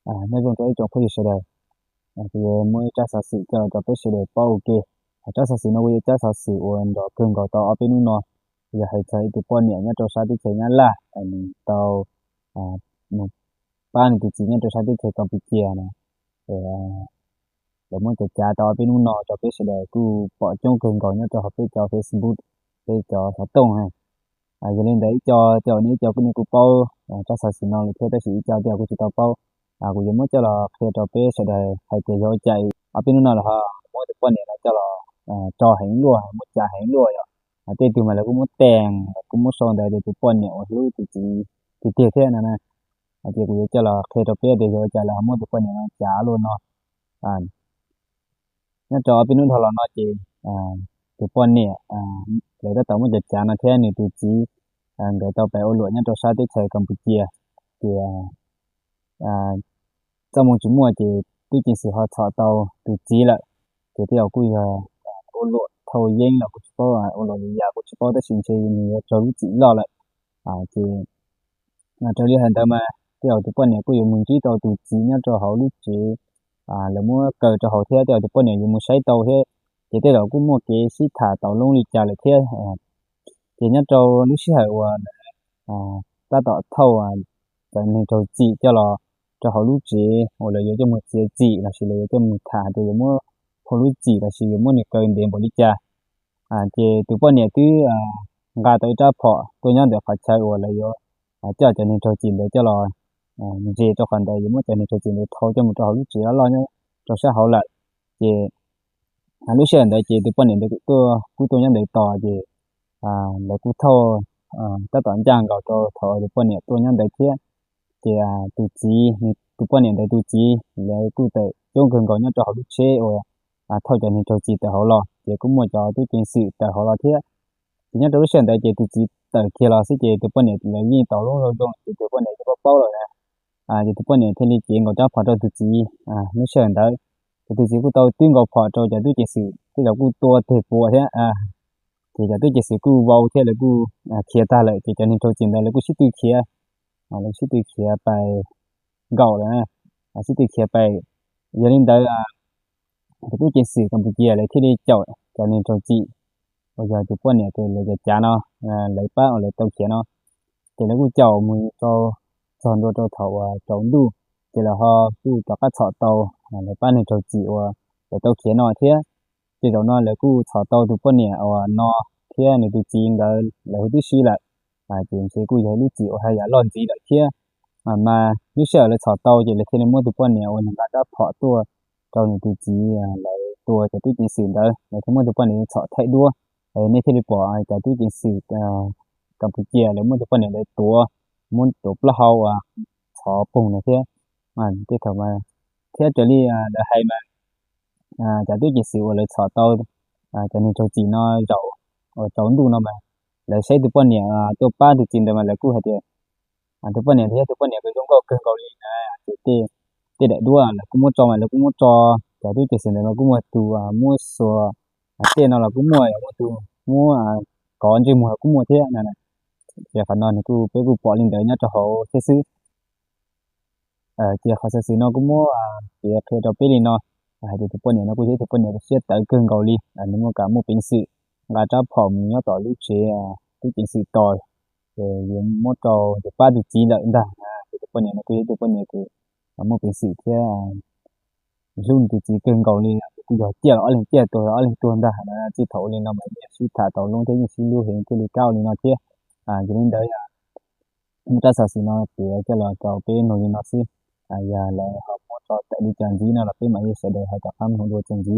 Nyob zoo rau ib tsoom phooj ywg sawv daws, kuv yuav muab ib tsab xov xwm coj los rau peb sawv daws paub ua ke. Tsab xov xwm no kuj yog tsab xov xwm uas nrov kawg nkaus tau ob peb hnub no, yog hais txog ib tus poj niam nyob rau sab teb chaws Nyab Laj, nws tau mus pab nws tus txiv nyob rau sab teb chaws Kampuchia no. Lawv muab cav cav tau ob peb hnub no rau peb sawv daws kuj pom coob kawg nkaus nyob rau hauv peb cov Facebook, peb cov xov tooj. Yog li ntawd ib co tej zaum nej ib co kuj nej kuj paub tsab xov xwm no lawm thiab, tab sis ib co tej zaum kuj tsis tau paub. Kuv yuav muab coj los qhia rau peb sawv daws hais tias yog ua cas ob peb hnub no lawv ho muab tus poj niam no coj los tso heev luaj, muab cav heev luaj yom. Tej tug mas lawv kuj muab tees, kuj muab sau ntawv tias tus poj niam uas hlub tus txiv tiag tiag thiab no na. Ces kuv yuav coj los qhia rau peb tias yog ua cas lawv ho muab tus poj niam no cav luaj no. Nyob rau ob peb hnub dhau los no ces tus poj niam lawv tab tom muab cav cav no thiab nws tus txiv, nkawd tau pais ua luam nyob rau sab teb chaws Kampuchia. Ces txoj moo tsis muaj ces tub ceev xwm ho txhom tau tus txiv lawm. Ces tej zaum kuj yog ua luam thau yeeb los kuj tsis paub, ua luam li yam kuj tsis paub, tab sis ntshe nws yuav raug lub txim loj lawm. Ces raws li hais ntawd mas tej zaum tus poj niam kuj yuav mus ntsib tau tus txiv nyob rau hauv lub tsev, lawv muab kaw rau hauv thiab tej zaum tus poj niam yuav mus saib tau thiab. Ces tej zaum kuj muaj kev sib tham tau loob li cas lawm thiab. Ces nyob rau lub sij hawm uas tab tom thauj cov neeg raug txim coj los rau hauv lub tsev uas lawv yuav coj mus txiav txim lossis lawv yuav coj mus tham tias yuav muab phau lub txim lossis yuav muab nws kaw ntev npaum li cas, ces tus poj niam twb nqa tau ib rab phom tuaj nyob ntawm qhov chaw uas lawv yuav coj cov neeg raug txim ntawd coj los ntses rau qhov ntawd, yuav muab cov neeg raug txim ntawd thau coj mus rau hauv lub tsev loj loj nyob rau sab hauv lawm. Ces lub sij hawm ntawd ces tus poj niam ntawd kuj tuaj, kuj tuaj nyob ntawd tos, ces lawv kuj thauj tab tom ncaj nkaus rau thaum tus poj niam tuaj nyob ntawd thiab. Ces tus txiv, tus poj niam ntawd tus txiv lawv kuj tawm coob kawg nkaus nyob rau hauv lub tsheb uas thauj cov neeg raug txim tawm hauv los, ces kuj muaj cov tub ceev xwm tawm hauv los thiab. Ces nyob rau lub sij hawm ntawd ces tus txiv tawm kiag los xwb ces tus poj niam lawv yeej tos lub zoo zoo ces tus poj niam yeej paub paub lawm na. Ces tus poj niam thiaj li cev nkaus rab phom rau tus txiv lub sij hawm ntawd. Ces tus txiv kuj tau twb nkaus phom rau cov tub ceev xwm, tej zaum kuj tua teg puas thiab. Ces cov tub ceev xwm kuj vau thiab lawv kuj khiav tag lawm, ces cov neeg raug txim ntawd lawv kuj sib tw khiav, lawv sib tw khiav pais nkaum lawm, sib tw khiav pais. Yog li ntawd cov tub ceev xwm Kampuchia lawv thiaj li caum cov neeg raug txim uas yog tus poj niam uas lawv cav cav no, lawv pab uas lawv tau khiav no. Ces lawv kuj caum mus rau txog ntua rau thaum uas tsaus ntuj, ces lawv ho kuj rov qab txhom tau lawv pab neeg raug txim uas lawv tau khiav no thiab. Ces zaum no lawv kuj txhom tau tus poj niam uas no thiab nws tus txiv nkawd lawv hu twb si lawm. Ces ntshe kuj yog lub txim uas haj yam loj ntxiv lawm thiab. Mas lub sij hawm lawv txhom tau ces lawv thiaj li muab tus poj niam uas nws nqa rab phom tuaj rau nws tus txiv, lawv tua cov tub ceev xwm ntawd, lawv thiaj muab tus poj niam txhom thaij duab. Nej thiaj li pom cov tub ceev xwm Kampuchia lawv muab tus poj niam ntawd tuav, muab tuav plaub hau uas txhov poog na thiab. Tej thaum mas thiab raws li lawv hais mas cov tub ceev xwm uas lawv txhom tau cov neeg raug txim no zaum uas tsaus ntuj no mas lawv saib tus poj niam tuaj pab tus txiv ntawd mas lawv kuj hais tias tus poj niam ntawd yog tus poj niam uas zoo nkauj kawg nkaus li na. Ces tej daim duab lawv kuj muab tso mas lawv kuj muab tso, cov tub ceev xwm ntawd mas kuj muaj tus muab xuas tej no los kuj muaj, muaj tus muab kov ntsej muag los kuj muaj thiab. Ces qhov no nws kuj, peb kuj pom li ntawd nyob rau hauv thiab xwb. Ces qhov xov xwm no kuj muab piav qhia rau peb li no, hais tias tus poj niam no kuj yog ib tus poj niam uas siab tawv kawg nkaus li, nws muaj kam muaj peev xwm nqa rab phom mus nyob tom lub tsev tub ceev xwm tos, ces yuav muab rau tus pab tus txiv lawm ntag. Ces tus poj niam no kuj yog ib tus poj niam uas muaj peev xwm thiab hlub nws tus txiv kawg nkaus li, kuj yog ciaj los ob leeg ciaj, tuag los ob leeg tuag ntag. Txij thaum ua li no mas yeej sib tham tau loob thiab yeej sib hlub heev thiaj li kab ua li no thiab. Yog li ntawd, muab tsab xov xwm no piav coj los rau peb mloog li no xwb. Yog lawv ho muab tso tawm li cas ntxiv no los peb mam li sawv daws ho rov qab mloog dua txuas ntxiv.